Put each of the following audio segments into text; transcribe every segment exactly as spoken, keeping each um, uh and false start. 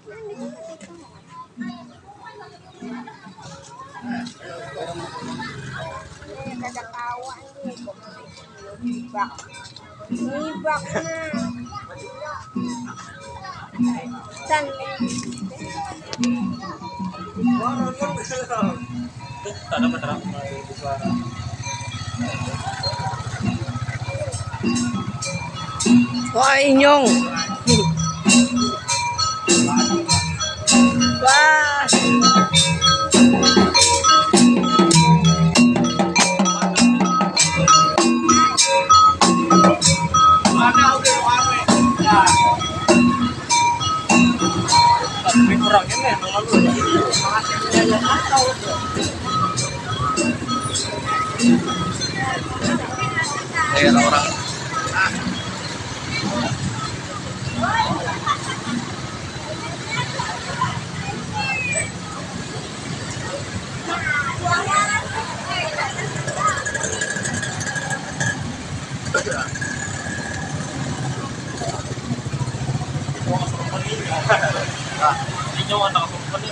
Kada kawa nih, kok hibak. Hibak nah. San. Wah, inyong. Wah. Tapi kurang ini emang lalu. Kayak orang. Ini nyawa tak kompeni.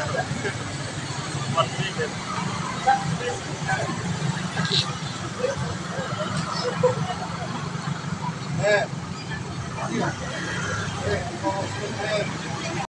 Eh.